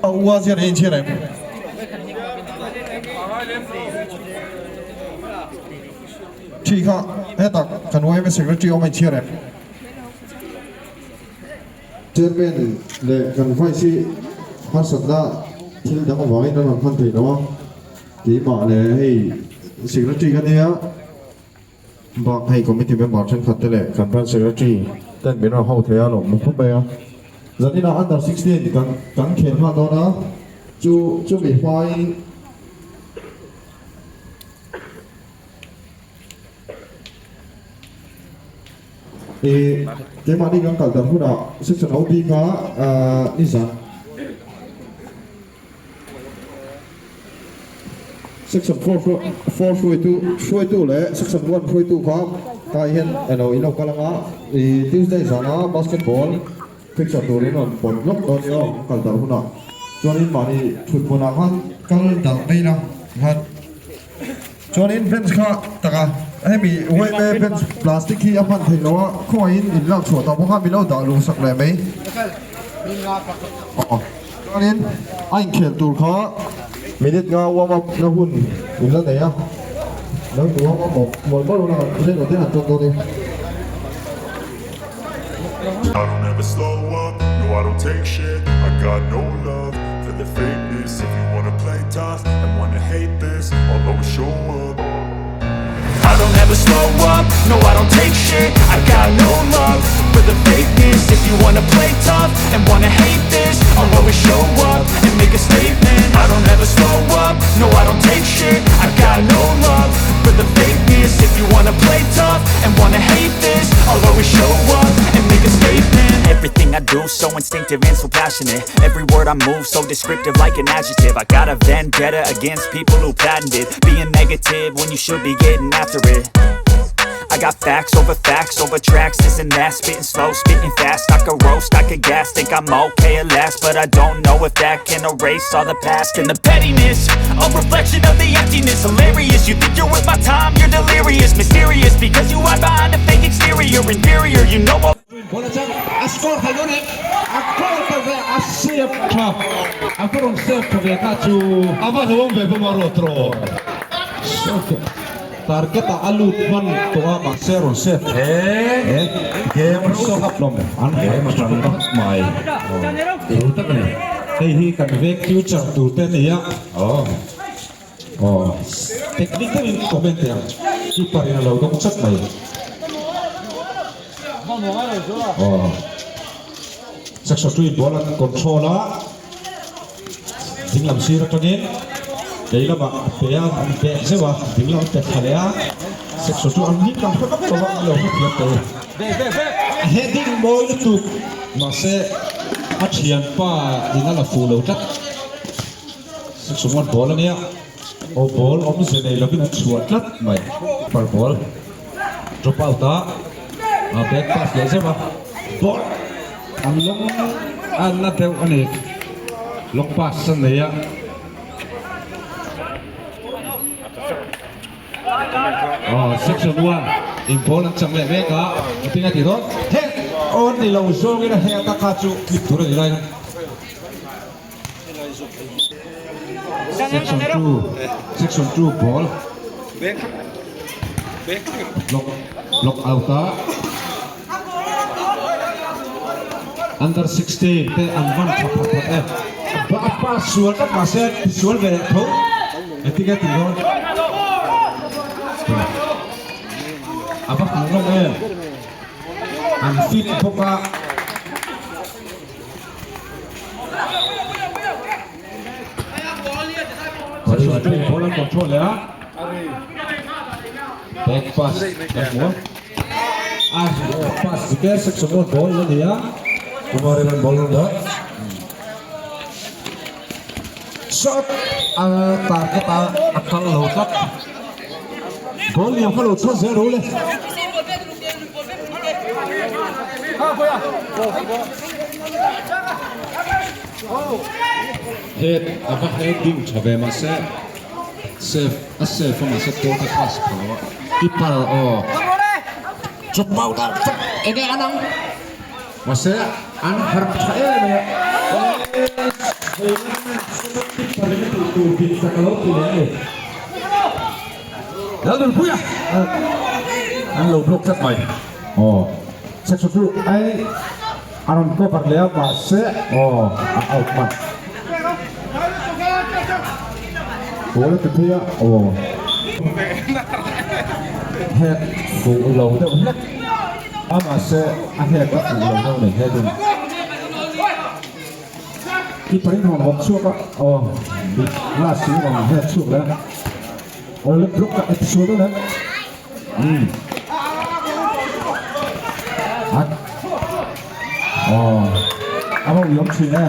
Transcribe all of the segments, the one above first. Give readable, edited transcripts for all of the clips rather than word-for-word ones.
A u a zian hi inchhiar em? Thi kha hetah kan yma secretary awm a inchhiar em? Chairman leh kan vice hi harsatna thil dang avangin an rawn hman thei lo a, keimah leh hei secretary ka nia. Bak hei committee member thenkhat te leh kan branch secretary ten min rawn ho thei a lawm khawp mai a. Zaninah under 16 kan kan khel nghal dawn a, chu chumi hmain ih keimahni kan kal dan hunah section OB kha nizan Section 4 hruaitu hruaitu leh section 1 hruaitu kha tah hian elo in lo kal anga ih Tuesday zana basketball fixture turin rawn pawt lawk dawn nia aw kal darh hunah chuanin mahni thut hmunah khan kal darh mai ila tikhan chuanin bench kha taka hemi yma bench plastic hi a hman theih loh a khawngaihin in lak chhuah tawh bawk a min lo dah luh sak leh mai aw. Chuanin a inkhel tur kha minute nga warm up na hun in la nei a, lo in warm up awk mual mual hun a rei lo te han tawn dawn e. I don't ever slow up, no I don't take shit I got no love for the fakeness If you wanna play tough and wanna hate this I'll always show up I don't ever slow up, no I don't take shit I got no love for the fakeness If you wanna play tough and wanna hate this I'll always show up and make a statement I don't ever slow up, no I don't take shit I got no love for the fakeness If you wanna play tough and wanna hate this I'll always show up and make a statement Everything I do so instinctive and so passionate Every word I move so descriptive like an adjective I got a vendetta against people who patented Being negative when you should be getting after it I got facts over facts over tracks, this and that Spitting slow, spitting fast, I could roast, I could gas Think I'm okay at last, but I don't know if that can erase all the past And the pettiness, a reflection of the emptiness Hilarious, you think you're worth my time, you're delirious Mysterious, because you hide behind a fake exterior Inferior, you know all Bola chuan a score thei dawn e, a goal ta ve a save tha, a va rawn save tha ve kha chu. A va hlauhawm ve bawm a rawt rawh. Target ah a lut hman tawh a mahse a rawn save He game ro tak hlawm an game atang tak mai ro tak a ni. Hei hi kan veng future tur te a ni a. Aw. Aw technique deuhin comment teh ang keeper in a lo dawng chat mai. Aw section 2 in ball an control a dinglam sir atangin lei lamah a pe a an pek zeuh a dinglam a pe thla leh a section 2 an ring ang hre vak lo a an lo hrethiam tawh a heading mawi lutuk mahse a thianpa in a la fuh lo tlat. Section 1 ball a nia, aw ball awmze nei lovin an chhuah tlat mai. Keeper ball drop out a, a back pass leh zeuh a, ball an long a na deuh a ni, long pass a nei a. Aw section 1 in ball an chang leh mek a, engtin a tih dawn? He aw ni lo zawngin a head a kha chu clip tur a ni lai. Section 2 Section 2 ball block block out a under 16 te an van tha phat phat e ba a pass sual tlat mahse ti sual ve leh tho engtin nge tih dawn a va hmuh nawm em an fit bawk a. Ball an control leh a back pass kan hmu a a pass dik e section one ball a ni a Kumar in ball an dah shot a target a a kal lo tlat ball liam kha lo chhuak zel ro le. Head a va heading tha ve mahse save a save a mahse goal kha pass pha lo a keeper aw Drop out a enge an ang mahse an harh tha em em a. Keeper in a tih tur dik tak a lo ti leh a ni. Lalnunpuia an lo block tlat mai. Aw section chu ai a rawn cover leh a mahse aw a out hman. Ball a ti phei a aw head fuh lo deuh hlek a mahse a head a fuh lo deuh nei heading. Keeper in rawn hawk chhuak a aw last in rawn head chhuak leh a aw le block a episode a le umm a aw a va uiawm thin e.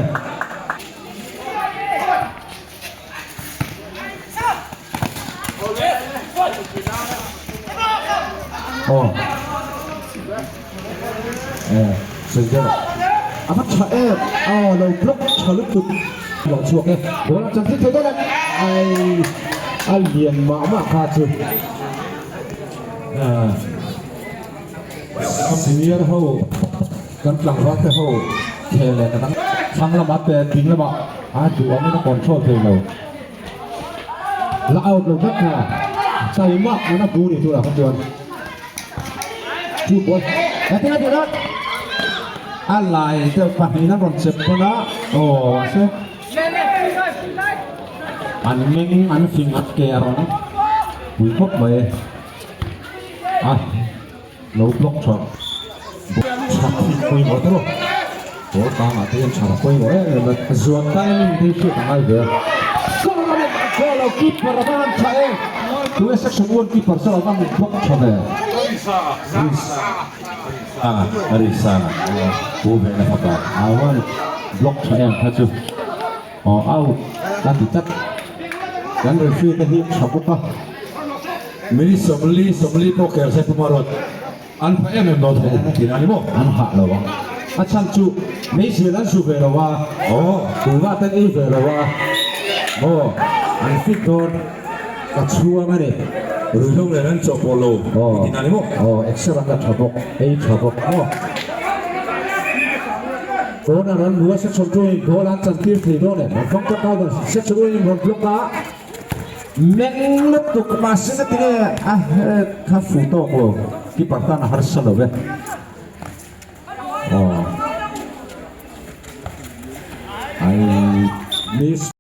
Aw eh sawi deuh a va tha em aw lo block tha lutuk lo chhuak e ball a chan thei thei dawn em ai a lian mah mah kha chu ah senior ho kan tlangval te ho khel leh ka dang thlang lamah te ding lamah a duh angin a control thei lo. La out lo tlat kha taima an a bu ni turah kha chuan chu ball hetin a tih a a lai deuh pahnihin an rawn chep pawn a aw mahse an meng an fing an ke a rawn pui khawp mai a lo block tha tha hi pawimawh te maw ball kangah te hian tha pawimawh em em a zuan timing te hi hriat a ngai ve a goal a goal lo keeper a va han tha em tunge section one keeper chu a va han block tha ve a ri sang a pu ve na fapa a va han block tha em kha chu aw out a ti tlat kan referee te hi tha bawk a. Minute 40 40 pawh ker se puma rawt an pha em em dawn tho tih a ni maw? An hah lo ang. A chhan chu meizial an zu ve lo a, Aw. Kuhva te an ei ve lo a, maw an fit dawn ka chhuang a ni. Ruihhlo nen an chawhpawh lo tih a ni maw? Aw, exer an la tha bawk, ei tha bawk maw? Corner an hmu a, section 2 in goal an chantir thei dawn em? An fang tawk a, section 1 in rawn block a. Meng lutuk mahse na tinge a head kha fuh tawk lo keeper tan a harsa lo ve aw ai miss.